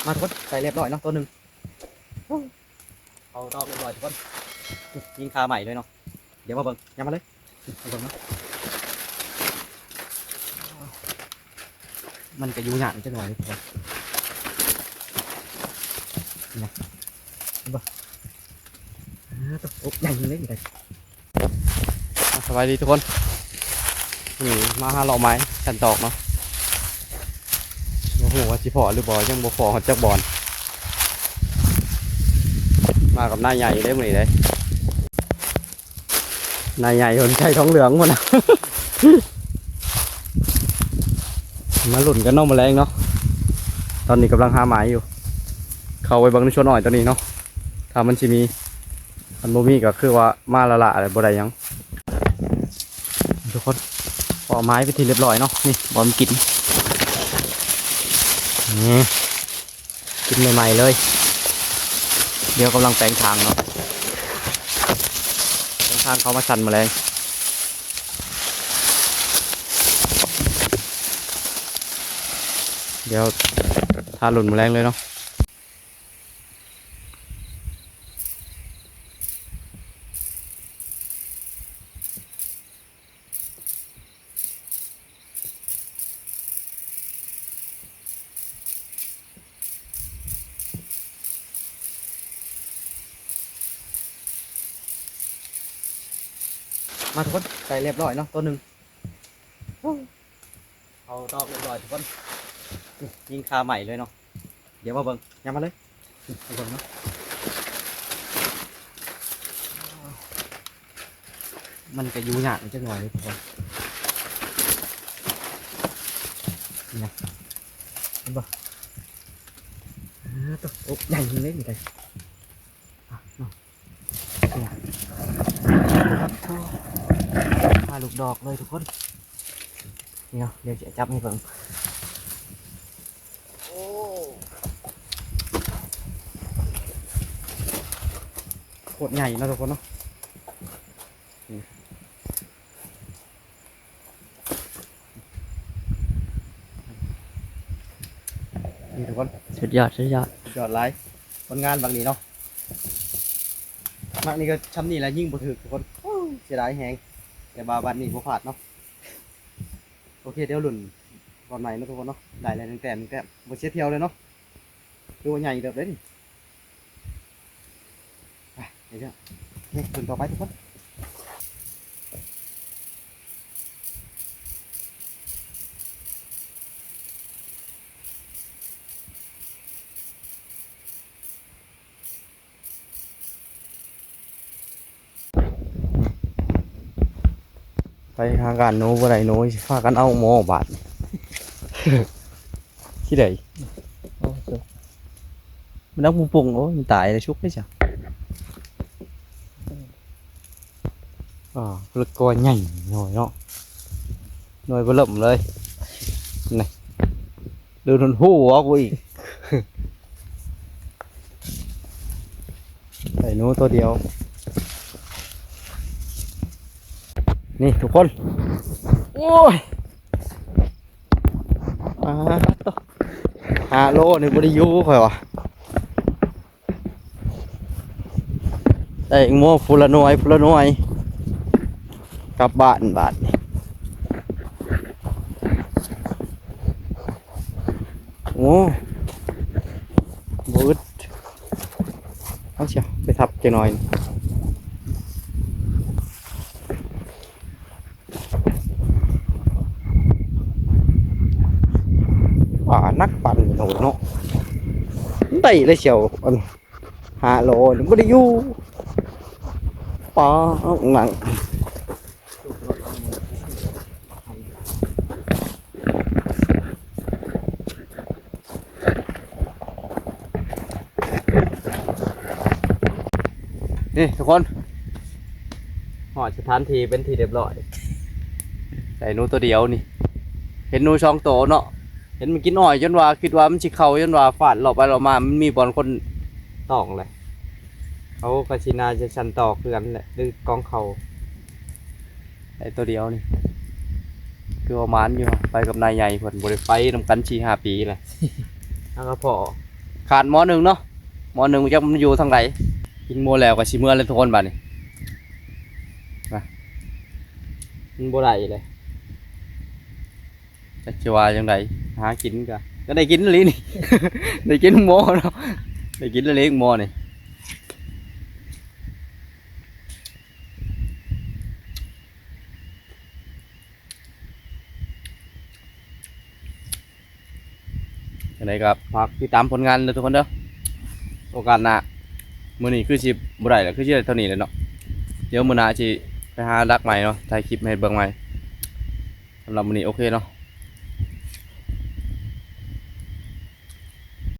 ມາທຸກຄົນ ໃສ່ຮຽບຮ້ອຍເນາະ ໂຕໜຶ່ງ ເອົາຕອກຮຽບຮ້ອຍທຸກຄົນ ຍິງຄາໃໝ່ເລີຍເນາະ. ດຽວມາເບິ່ງ ຍາມມາເລີຍ ມາເບິ່ງເນາະ. ມັນກະຢູ່ຍາກຈັກໜ້ອຍເດ້ທຸກຄົນ ນີ້ນະ ເຫັນບໍ່? ອາ ໂຕ ໂອ້ ໃຫຍ່ເລີຍນີ້ໄດ໋. ອ່ະ ສະບາຍດີທຸກຄົນ ນີ້ມາຫາເລາະໄມ້ສັນຕອກເນາະ. ບໍ່ຮູ້ວ່າຊິພໍ້ຫຼືບໍ່ ຍັງບໍ່ພໍ້ຮອດຈັກບ່ອນ. ມາກັບນາຍໃຫຍ່ເດ້ມື້ນີ້ເດ້ ນາຍໃຫຍ່ເພິ່ນໃສ່ທອງເຫຼືອງພຸ້ນນະ. ມາລຸ້ນກັນເນາະ ມື້ແລງເນາະ. ຕອນນີ້ກຳລັງຫາໄມ້ຢູ່ ເຂົ້າໄປເບິ່ງໃນສວນອ້ອຍຕົວນີ້ເນາະ ຖ້າມັນຊິມີ. ຄັນບໍ່ມີກໍຄືວ່າມາລ້າໆ ແລ້ວບໍ່ໄດ້ຫຍັງ. ທຸກຄົນ ເອົາໄມ້ເປັນທີ່ຮຽບຮ້ອຍເນາະ ນີ້ບ່ອນກິນ ນີ້ ກິນໃໝ່ໆ ເລີຍ. ດຽວກຳລັງແປງທາງເນາະ ແປງທາງເຂົ້າມາສັນມື້ແລງ. ດຽວຖ້າລຸ້ນມື້ແລງເລີຍເນາະ. ມາທຸກຄົນ ໃສ່ຮຽບຮ້ອຍເນາະ ໂຕໜຶ່ງ ເອົາຕອກຮຽບຮ້ອຍທຸກຄົນ ຍິງຄາໃໝ່ເລີຍເນາະ. ດຽວມາເບິ່ງ ຍາມມາເລີຍ ມາເບິ່ງເນາະ. ມັນກະຢູ່ຍາກຈັກໜ້ອຍເດ້ທຸກຄົນ ນີ້ນະ ເຫັນບໍ່? ອາ ໂຕ ໂອ້ ໃຫຍ່ເລີຍນີ້ໄດ໋ ອ່ະເນາະ. ໂອ້ ໂຫ ຫາລູກດອກເລີຍທຸກຄົນ ນີ້ເນາະ. ດຽວຈະຈັບໃຫ້ເບິ່ງ ໂອ້ ໂຄດໃຫຍ່ເນາະທຸກຄົນເນາະ ນີ້ ນີ້ທຸກຄົນ ສຸດຍອດ ສຸດຍອດ ສຸດຍອດຫຼາຍ ຜົນງານບັກນີ້ເນາະ. ບັກນີ້ກໍຊ່ຳນີ້ລະ ຍິງບໍ່ຖືກທຸກຄົນ ໂອ້ ເສຍດາຍແຮງ ແຕ່ວ່າບັກນີ້ບໍ່ພາດເນາະ. ໂອເຄ ດຽວລຸ້ນບ່ອນໃໝ່ເນາະທຸກຄົນເນາະ ໄດ້ແລ້ວໜຶ່ງແຕ້ມ ໜຶ່ງແຕ້ມ ບໍ່ເສຍທ່ຽວເລີຍເນາະ ຖືວ່າໃຫຍ່ເຕີບເດ້ນີ້. ໄປ ໄປເດີ ໂອເຄ ລຸ້ນຕໍ່ໄປທຸກຄົນ. ໄປຫາການໂນບໍ່ໄດ້ໂນ ຊິພາກັນເອົາໝໍບາດນີ້ ຊິໄດ້ ໂອ້ ມັນນັກປຸງປຸງ ໂອ້ຍ ມັນຕາຍແລ້ວ ສຸກເດ້ຊະ. ອ່າ ລະກໍໃຫຍ່ໜ້ອຍເນາະ ໜ່ວຍເບິ່ມເລີຍ ນີ້ ເດີນຫົວກູອີກ ໄດ້ໜູໂຕດຽວ ນີ້ທຸກຄົນ ໂອ້ຍ ອ່າ ໂຕ ຫ້າໂລນີ້ບໍ່ໄດ້ຢູ່ຂ້ອຍວ່າ ໄດ້ໝູຜູ້ລະໜ່ວຍ ຜູ້ລະໜ່ວຍ ກັບບ້ານບາດນີ້. ໂອ້ ບໍ່ອຶດ ເອົາຊະ ໄປທັບຈັກໜ່ອຍ. ປາໜັກປານໂຫດເນາະ ໄດ້ແລ້ວຊຽວ ອັນຫ້າໂລນີ້ບໍ່ໄດ້ຢູ່ ປາໜັກ. ນີ້ທຸກຄົນ ຮອດສະຖານທີ່ເປັນທີ່ຮຽບຮ້ອຍ ໄດ້ໜູໂຕດຽວນີ້ ເຫັນໜູສອງໂຕເນາະ ເຫັນມັນກິນອ້ອຍຈົນວ່າ ຄິດວ່າມັນຊິເຂົ້າ ຈົນວ່າຟາດເລາະໄປເລາະມາ ມັນມີບ່ອນຄົນຕອງແຫຼະ ເຂົາກໍຊິໜ້າຈະສັນຕອກຄືກັນແຫຼະ ຫຼືກອງເຂົ້າ. ໄດ້ໂຕດຽວນີ້ ຄືວ່າໝານຢູ່ ໄປກັບນາຍໃຫຍ່ເພິ່ນ ບໍ່ໄດ້ໄປນຳກັນສີ່ຫ້າປີແລ້ວ ຫາກໍພໍ້ ຂາດໝໍ້ໜຶ່ງເນາະ ໝໍ້ໜຶ່ງຈັກມັນຢູ່ທາງໃດ. ກິນໝົດແລ້ວກໍຊິເມືອແລ້ວທຸກຄົນ ບາດນີ້ນະ ມັນບໍ່ໄດ້ເລີຍ. ຈັກຊິວ່າຈັ່ງໃດ ຫາກິນກໍ ກໍໄດ້ກິນອີ່ຫຼີນີ້ ໄດ້ກິນໝໍ້ເນາະ ໄດ້ກິນອີ່ຫຼີໝໍ້ນີ້. ຈັ່ງໃດກໍຝາກຕິດຕາມຜົນງານເດີທຸກຄົນເດີ ໂອກາດໜ້າ. ມື້ນີ້ຄືຊິບໍ່ໄດ້ແລ້ວ ຄືຊິໄດ້ເທົ່ານີ້ແຫຼະເນາະ. ດຽວມື້ໜ້າຊິໄປຫາດັກໃໝ່ເນາະ ຖ່າຍຄລິບໃຫ້ເບິ່ງໃໝ່. ສຳລັບມື້ນີ້ໂອເຄເນາະ